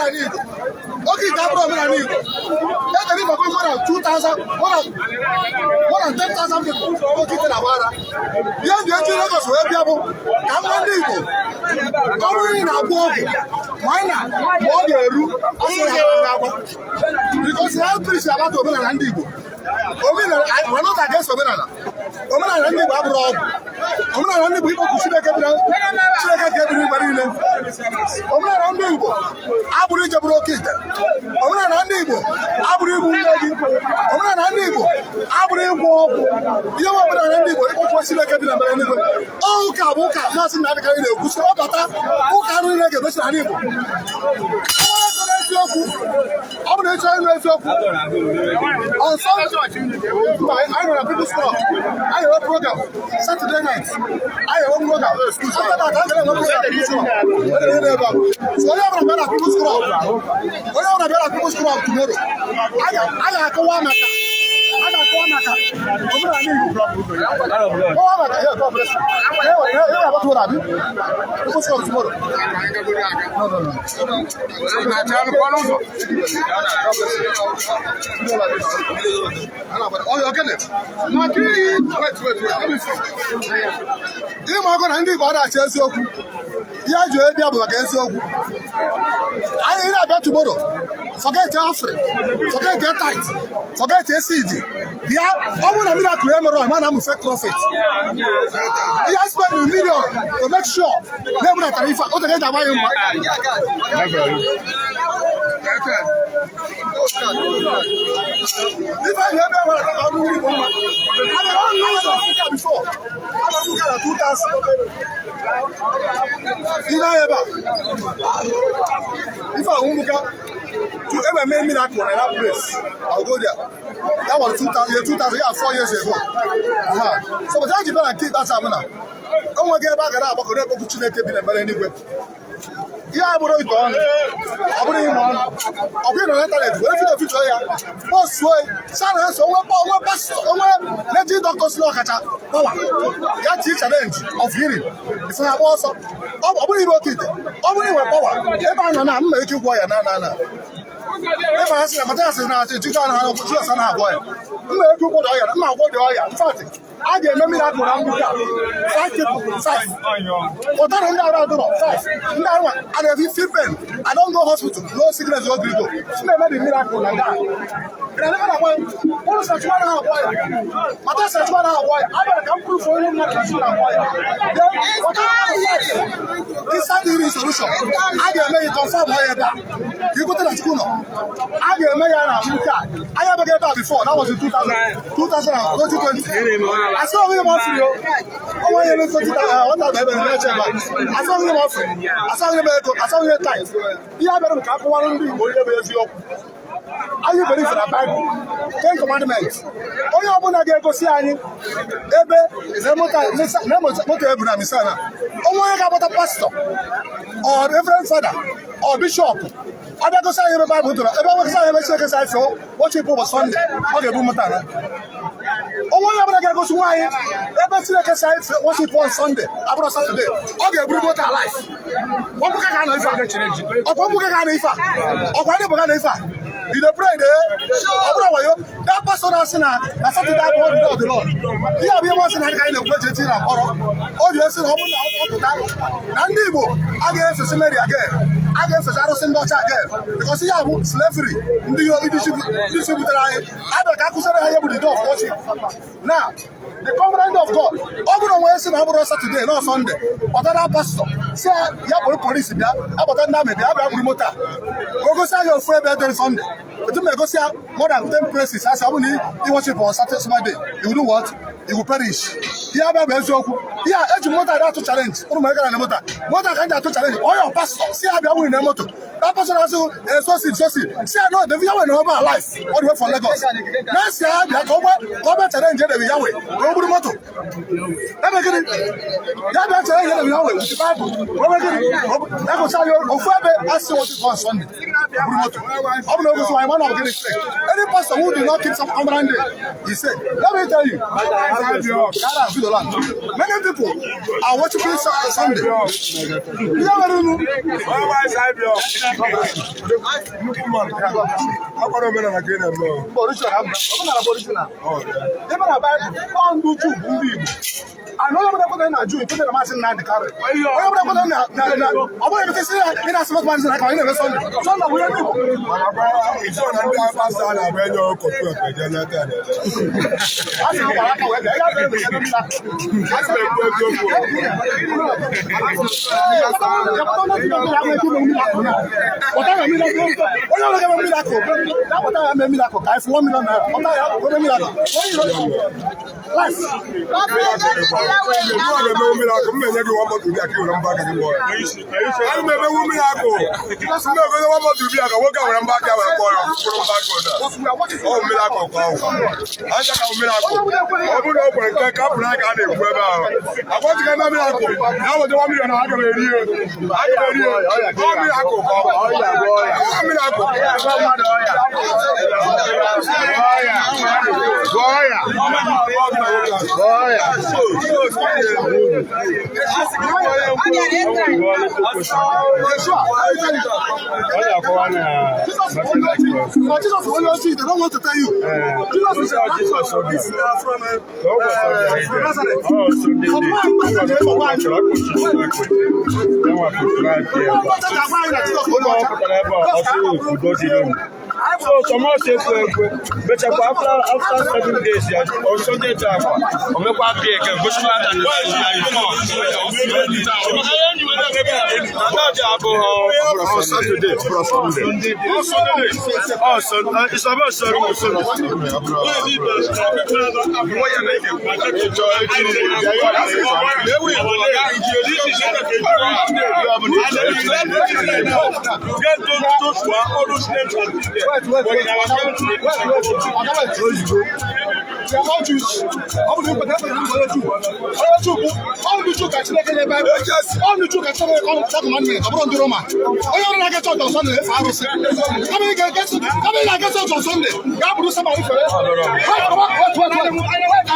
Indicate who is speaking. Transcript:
Speaker 1: Omenala Igbo, oke ite abụrụ omenala Igbo. Edere Igbo more than 2000, more than 10,000 people. Oke ite na-agba ara. Ihe ndị eji Lagos wee bịa bụ ka m gwa ndị Igbo, ọ bụrụ na ị na-agwọ ọgwụ, ma anyị na ma ọ ga-eru ọsọ ya na-agwa, because ha preach about omenala ndị Igbo. Omenala, we're not against omenala. Omenala ndị Igbo abụrụ ọgwụ. Omenala ndị Igbo, ikpokwu Chineke bịara, Chineke ga-ebiri igbe niile. Omenala ndị Igbo abụrụ ije bụrụ oke ite. Omenala ndị Igbo abụrụ igbu nne gị. Omenala ndị Igbo abụrụ ịgwọ ọgwụ. Ihe nwe omenala ndị Igbo, ikpokwu Chineke bi na mbara eluigwe. Ọ ụka bụ ụka Maazị Nnamdị Kanu na-ekwu sị ọ bata, ụka arụ niile ga-emechi n'ala Igbo. Eziokwu, ọ bụ na ịchọrọ ịnụ eziokwu, on Sunday, mba, anyị nọ na People's Club. Anyị enwe program Saturday night. Anyị enwe program. After that, anyị ga-enwe program People's Club. Onye ebe a. So onye ọbụla bịa na People's Club, onye ọbụla bịa na People's Club tomorrow, a ga-akọwa maka, a ga-akọwa maka omenala Igbo. Kọwa maka ihe. God bless you. Ihe ihe agbata ụlọ abi People's Club tomorrow. No, no, no. Oh, okay. Maka iyi, wait, wait, wait, let me see. Ịma ọgụ na ndị Igbo ọ na-achọ eziokwu. Ihe eji wee bịa bụ maka eziokwu. Anyị na-abịa tomorrow. Forget offering, forget tithe, forget seed. Bịa, ọ bụrụ na miracle emere, ma na amụ fake prophet. Ihe spend a million to make sure na ebudatara ife a, otu ga eji agba ya mma. Ife anyị ebe nwere ka ọ bụrụ Igbo mma. Abịara ọnụ ụzọ ụka before. Abịara ụka na 2000. Ihe anya ebe a. Ife ahụ mbuka to ever make miracle na that place. I'll go there. That was 2000, year 2000, yeah, 4 years ago. So, but I ji bịa na nke ikpeazụ amụ na o nweghị ebe a gara agbakọ na-ekpokwu Chineke bi na mbara eluigwe. Ihe a bụrụ ite ọnụ, ọ bụrụ ime ọnụ, ọ bụrụ na ịntanetị were video feature ya, postuo sa na eso onwe onwe pastọ, onwe native doctor si na ọkacha power ya tii challenge of healing ife ha gba ọsọ. Ọ bụrụ ime oke ite, ọ bụrụ inwe power ebe a nọ na mma ike ịgwọ ya na ebe a sị na Mathias na-achị Jizọs na Jizọs na-agwọ ya, mma eke ụgwọ dị ọya, mma agwọ dị ọya. In fact, a ga-eme miracle na mgbuke a. Five people, five pụtara ndị arụ adụrọ, five ndị arụ a na-efi feel pain. I don go hospital, no sickness, no gree go. M na-eme the miracle na ndị a ụlọ sachụwa na agwọ ya, Mathias sachụwa na agwọ ya. A bịara ka m proof onye mmadụ na chukwu na-agwọ ya. Then pụtara inside the solution a ga-eme ya, confirm ya ebe a ka ikwute na Chukwu nọ. A ga-eme ya na nke a. Anyị abịaghị ebe a before. That was in 2000, 2000 2020. Asị onwe m ọfịrị o onwe onye 20, one thousand ebe na-eche ebe a. Asị onwe m ọfịrị, asị onwe m ego, asị onwe tithe. Ihe a bịara bụ ka a kọwara ndị Igbo ihe bụ eziokwu. Anyị believe na Bible, Ten Commandments. Onye ọbụla ga-egosi anyị ebe na moto ebu na misa na onwe, onye ga-agbata pastọ or reverend father or bishop, ọ bịa gosi anyị ebe Baịbụl tụrụ, ebe ọ gosi anyị ebe Chineke si anyị fee worship ụbọchị Sọnde, ọ ga-ebu moto ala. Onwe onye ọbụla ga-egosi nwaanyị ebe Chineke si anyị fee worship on Sunday abụrụ Saturday, ọ ga-eburu moto alive. Ọkwa ka na ife a, ọkwa mkpuke ka na ife a, ọkwa ndị bụ ka na ife a. You dey pray dey, ọ bụrụ wayo. That pastor na-asị na Saturday abụọ the day of the Lord. Ihe ọ bụ ihe masị na anyị na-ekwu eji eti na mkpọrọ. O ji esi na ọ bụrụ na ọ pụta na ndị Igbo a ga-efesi Mary again, a ga-efesi arụsị ndị ọcha again, because ihe a bụ slavery ndị ndị si butere anyị. Abịa ka akụziri ha ihe bụ the day of worship. Now, the covenant of God, ọ bụrụ onwe si na ọ bụrụ Saturday na Sunday, kpọtara pastọ si ya kpọrọ polisi bịa, akpọta ndị amị bịa, bịa buru moto a, ka o gosi anyị ofu ebe edere Sunday. Etu m egosi ya more than 10 places, asị ọ bụrụ na ị worship on Saturday, Sunday, you will do what? You will perish. Ihe abịa bụ eziokwu. Ihe a eji moto adị atụ challenge. Ụnụ ma gara na moto a, moto a ka m ji atụ challenge. Onye pastọ si ya bịa win na moto, that person na-asị esosi sosi, si ya no, David Yahweh na over alive all the way from Lagos na-esi ya bịa ka ọ bịa challenge David Yahweh ka o buru moto ebe gịnị. Ya bịa challenge David Yahweh with the Bible. Ka o mee gịnị? Ya gosi anyị ofu ebe asị worship on Sunday. Buru moto. Ọ bụ na ogosi anyị mana ọ bụ gịnị fake. Any pastor who did not keep some covenant day, he said, let me tell you, Ghana and Finland, many people are worshiping Sunday. Ihe mere unu
Speaker 2: Nnukwu mmadụ akwara omenala ka ị na-eme o.
Speaker 1: Mba, original, omenala bụ original. Ebe na Baịbụl, ọ ndị Juu bụ ndị Igbo. And onye ọbụla kwetara na Juu ekwetara na Maazị Nnamdị Kanu. Onye ọbụla kwetara na ọ bụghị ekwesị ya ị na-asị Maazị Nnamdị Kanu, ị na-eme Sunday. Sunday bụ ihe ndị Igbo.
Speaker 2: Mana kwa iso na ndị pastọ a na-abịa enye ụkọchukwu ekpe jee leta ya na-ele.
Speaker 1: A sị na gbara aka wee bịa. Ị ga-abịa ebe ebe mmiri akụ.
Speaker 2: A sị na-ekwu eziokwu.
Speaker 1: Onye ọbụla ga-eme mmiri akụ, ya kpọta ya mee mmiri akụ ka anyị fụ 1 million naira. Kpọta ya were mmiri akụ. Onye iro life.
Speaker 2: Mụ ga-emewu mmiri akụ, m na-enye gị one bottle beer ka ị were mbọ aka gị gbọọ ya. Ana m emewu mmiri akụ. M na-egote one bottle beer ka nwoke a were mbọ aka were gbọọ ya, mkpụrụ mbọ aka ụda. Ọ mmiri akụ ka ọ wụ. Aja ka mmiri akụ. Ọ bụrụ na o kwere nke ka apụrụ aka a na-ekwu ebe ahụ. Agwatịga ebe mmiri akụ. Ya weta 1 million na aga m eri ya. Aga m eri ya. Ọ mmiri akụ ka ọ wụ. Ọ mmiri akụ. Gụọ ya. Gụọ ya.
Speaker 1: Yeshua, I tell you. Jesus is only OG. But Jesus is only OG. They don't want to tell you. Jesus is
Speaker 2: Jesus
Speaker 1: is from Nazareth. For man, for man,
Speaker 3: So Thomas ekwe ekwe mechakwa after 7 days ya on Sunday taa akwa o mekwa apịa eke gosikwa na na abụghị
Speaker 2: Saturday, Sunday.
Speaker 3: Oh, Sunday. It's about Sunday. Sunday.
Speaker 4: Get those one, all those names are there.
Speaker 1: Wait, wait,
Speaker 4: But
Speaker 1: wait.
Speaker 4: in our country,
Speaker 1: Wait, wait, wait. Ozugbo. They are all Jews. Ọ bụ na ịkweta ekpere na onye Juu. Onye Juu bụ ọ ndị Juu ka Chineke nye Baịbụl. Ọ ndị Juu ka Chineke nye Ten Commandment, ọ bụrụ ndị Roma. Onye ọrụ na-aga chọọchị on Sunday na-efe arụsị. Kama ị ga-aga chọọchị on Sunday, gaa bụrụ Sabbath fere. Wait, wait, wait, wait. Wait,